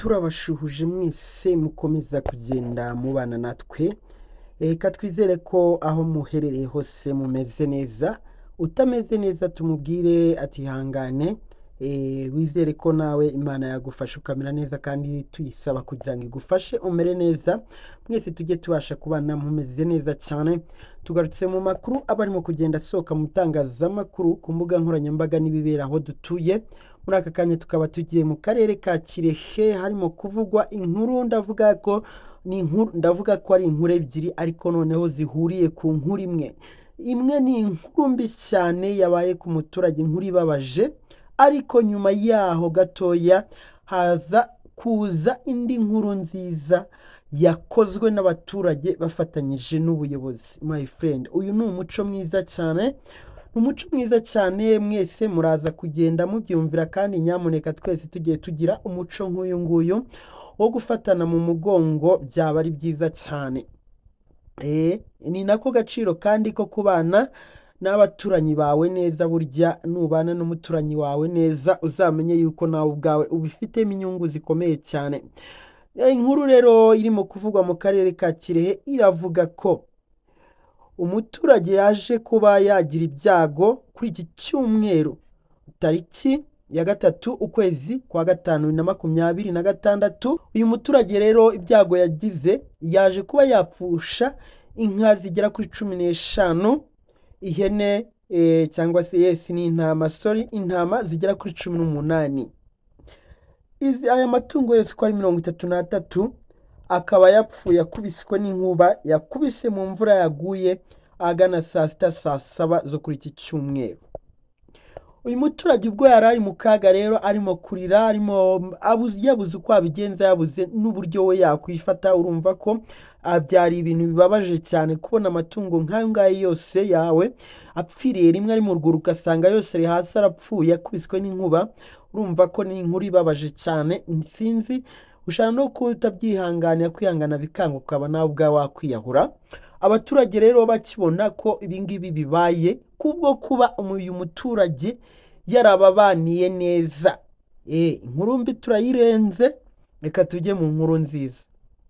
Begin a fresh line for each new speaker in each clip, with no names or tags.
Turabashuhuje mwese mukomeza kugenda mubana natwe. Reka twizere ko aho muherereye hose mumeze neza. Utameze neza tumubwire ati hangane, wizere ko nawe Imana yagufasha ukamera neza, kandi tuyisaba kugira ngo igufashe umere neza. Mwese tujye tubasha kubana mumeze neza cyane. Tugarutse mu makuru aba arimo kugenda asohoka mu itangazamakuru, ku mbuga nkoranyambaga n'ibibera aho dutuye. Muri aka kanya tukaba tugiye mu karere ka Kirehe, harimo kuvugwa inkuru. Ndavuga ko ni inkuru, ndavuga ko ari inkuru ebyiri, ariko noneho zihuriye ku nkuru imwe. Imwe ni inkuru mbi cyane yabaye ku muturage, inkuru ibabaje, ariko nyuma yaho gatoya haza kuza indi nkuru nziza yakozwe n'abaturage bafatanyije n'ubuyobozi. My friend, uyu ni umuco mwiza cyane, ni umuco mwiza cyane. Mwese muraza kugenda mubyumvira, kandi nyamuneka twese tugiye tugira umuco nk'uyu nguyu wo gufatana mu mugongo, byaba ari byiza cyane. Ni nako gaciro kandi ko kubana n'abaturanyi bawe neza. Burya nubana n'umuturanyi wawe neza, uzamenye yuko nawe ubwawe ubifitemo inyungu zikomeye cyane. Inkuru rero irimo kuvugwa mu karere ka Kirehe iravuga ko umuturage yaje kuba yagira ibyago kuri iki cyumweru, tariki ya 3 ukwezi kwa 5 2026. Uyu muturage rero ibyago yagize, yaje kuba yapfusha inka zigera kuri 15, ihene cyangwa se, yes, ni intama, sorry, intama zigera kuri 18. Izi, aya matungo yose uko ari 33, akaba yapfuye akubiswe n'inkuba yakubise mu mvura yaguye ahagana saa 6, saa 7 zo kuri iki cyumweru. Uyu muturage ubwo yari ari mu kaga rero, arimo kurira, arimo yabuze uko abigenza, yabuze n'uburyo we yakwifata. Urumva ko byari ibintu bibabaje cyane kubona amatungo nk'ayo ngayo yose yawe apfiriye rimwe, ari mu rwuri, ugasanga yose ari hasi arapfuye akubiswe n'inkuba. Urumva ko ni inkuru ibabaje cyane. Sinzi, ushobora no kutabyihanganira, kwihangana bikanga, ukaba nawe ubwawe wakwiyahura. Abaturage rero bakibona ko ibi ngibi bibaye, kubwo kuba uyu muturage yarababaniye neza, inkuru mbi turayirenze, reka tujye mu nkuru nziza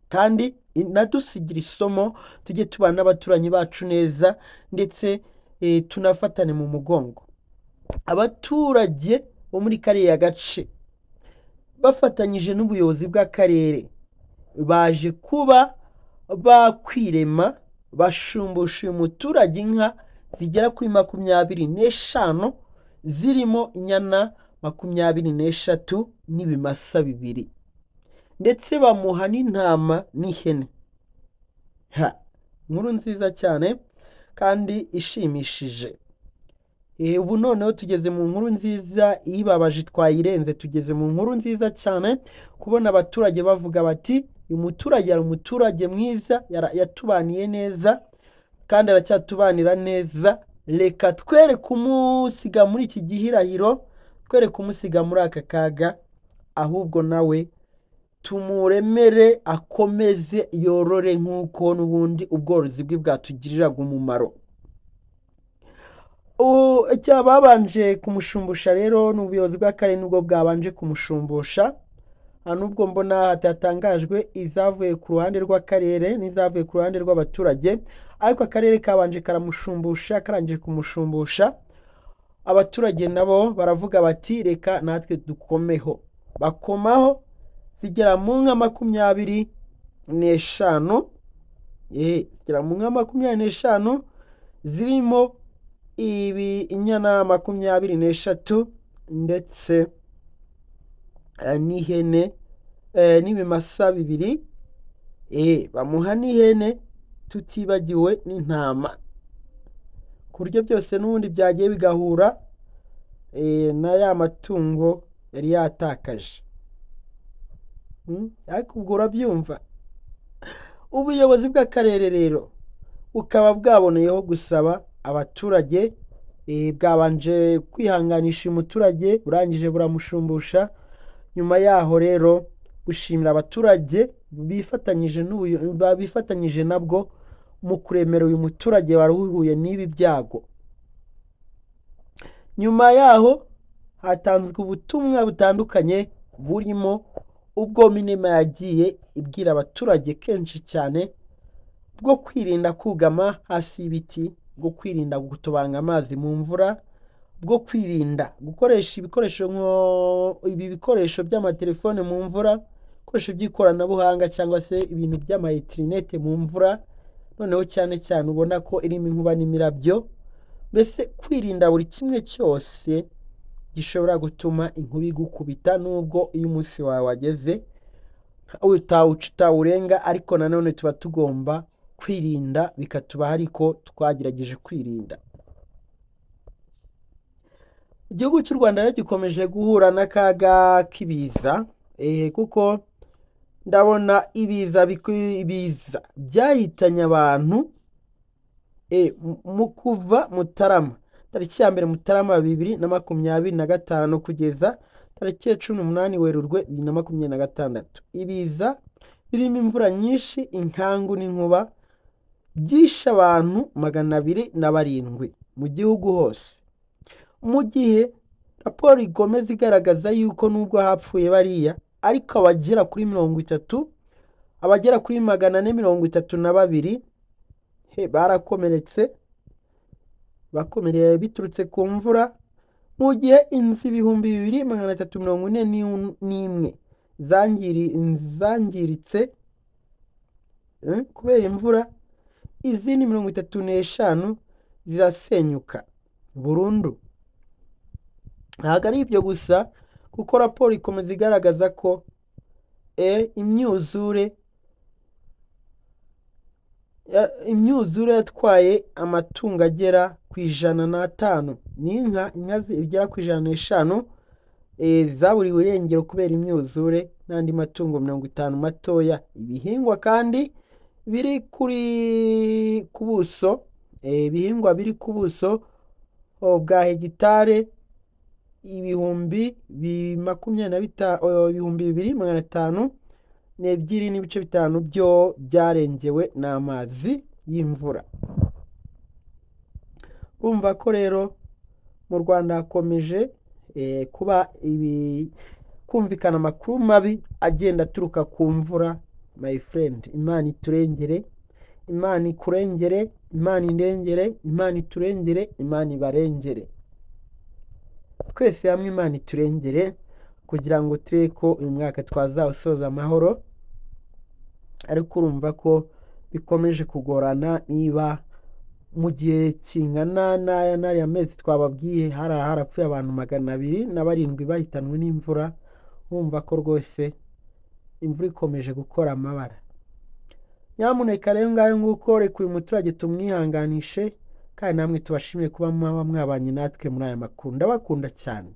kandi inadusigira isomo. Tujye tubana n'abaturanyi bacu neza, ndetse tunafatane mu mugongo. Abaturage bo muri kariya gace bafatanyije n'ubuyobozi bw'akarere baje kuba bakwirema, bashumbusha uyu muturage inka zigera kuri 25, zirimo inyana 23 n'ibimasa bibiri, ndetse bamuha n'intama n'ihene. Ha, inkuru nziza cyane kandi ishimishije. Ubu noneho tugeze mu nkuru nziza, ibabaje twayirenze, tugeze mu nkuru nziza cyane, kubona abaturage bavuga bati: "Uyu muturage yari umuturage mwiza, yatubaniye neza kandi aracyatubanira neza. Reka twere kumusiga muri iki gihirahiro, twere kumusiga muri aka kaga, ahubwo nawe tumuremere akomeze yorore nk'uko n'ubundi ubworozi bwe bwatugiriraga umumaro." Babanje kumushumbusha rero ni ubuyobozi bw'akarere, nibwo bwabanje kumushumbusha. Nubwo mbona hatatangajwe izavuye ku ruhande rw'akarere n'izavuye ku ruhande rw'abaturage, ariko akarere kabanje karamushumbusha. Karangije kumushumbusha, abaturage nabo baravuga bati: "Reka natwe dukomeho." Bakomaho zigera mu nka 25, zigera mu nka 25, zirimo ibi inyana 23 ndetse n'ihene n'ibimasa bibiri, bamuha n'ihene, tutibagiwe n'intama, ku buryo byose n'ubundi byagiye bigahura na ya matungo yari yatakaje. Ariko ubwo urabyumva. Ubuyobozi bw'akarere rero bukaba bwaboneyeho gusaba abaturage, bwabanje kwihanganisha uyu muturage, burangije buramushumbusha. Nyuma yaho rero bushimira abaturage bifatanyije nabwo mu kuremera uyu muturage wari uhuye n'ibi byago. Nyuma yaho hatanzwe ubutumwa butandukanye burimo Ubwo MINEMA yagiye ibwira abaturage kenshi cyane bwo kwirinda kugama hasi y'ibiti, bwo kwirinda gutobanga amazi mu mvura, bwo kwirinda gukoresha ibikoresho ibi bikoresho by'amatelefone mu mvura, ibikoresho by'ikoranabuhanga cyangwa se ibintu by'ama interinete mu mvura, noneho cyane cyane ubona ko irimo inkuba n'imirabyo, mbese kwirinda buri kimwe cyose gishobora gutuma inkuba igukubita, nubwo iyo umunsi wawe wageze utawuca utawurenga, ariko nanone tuba tugomba kwirinda bikatubaho ariko twagerageje kwirinda. Igihugu cy'u Rwanda rero gikomeje guhura n'akaga k'ibiza, kuko ndabona ibiza byahitanye abantu mu kuva Mutarama, tariki ya 1 Mutarama 2025 kugeza tariki ya 18 Werurwe 2026. Ibiza birimo imvura nyinshi, inkangu n'inkuba byishe abantu 207 mu gihugu hose. Mu gihe raporo ikomeza igaragaza yuko nubwo hapfuye bariya, ariko abagera kuri 30, abagera kuri 432 barakomeretse, bakomereye biturutse ku mvura, mu gihe inzu 2341 zangiritse kubera imvura, izindi 35 zirasenyuka burundu. Ntabwo ari ibyo gusa, kuko raporo ikomeza igaragaza ko imyuzure yatwaye amatungo agera ku 105, ni inka zigera ku 105 zaburiwe irengero kubera imyuzure, n'andi matungo 50 matoya. Ibihingwa kandi biri kuri ku buso, ibihingwa biri ku buso bwa hegitare 2502.5 byo byarengewe n'amazi y'imvura. Urumva ko rero mu Rwanda hakomeje kuba ibi kumvikana amakuru mabi agenda aturuka ku mvura. My friend, Imana iturengere, Imana ikurengere, Imana indengere, Imana iturengere, Imana ibarengere. Twese hamwe Imana iturengere kugira ngo turebe ko uyu mwaka twazawusoza amahoro, ariko urumva ko bikomeje kugorana niba mu gihe kingana n'aya n'ariya mezi twababwiye hari harapfuye abantu 207 bahitanwe n'imvura, urumva ko rwose imvura ikomeje gukora amabara. Nyamuneka rero ngayo nguko, reka uyu muturage tumwihanganishe, kandi namwe tubashimire kuba mwaba mwabanye natwe muri aya makuru. Ndabakunda cyane.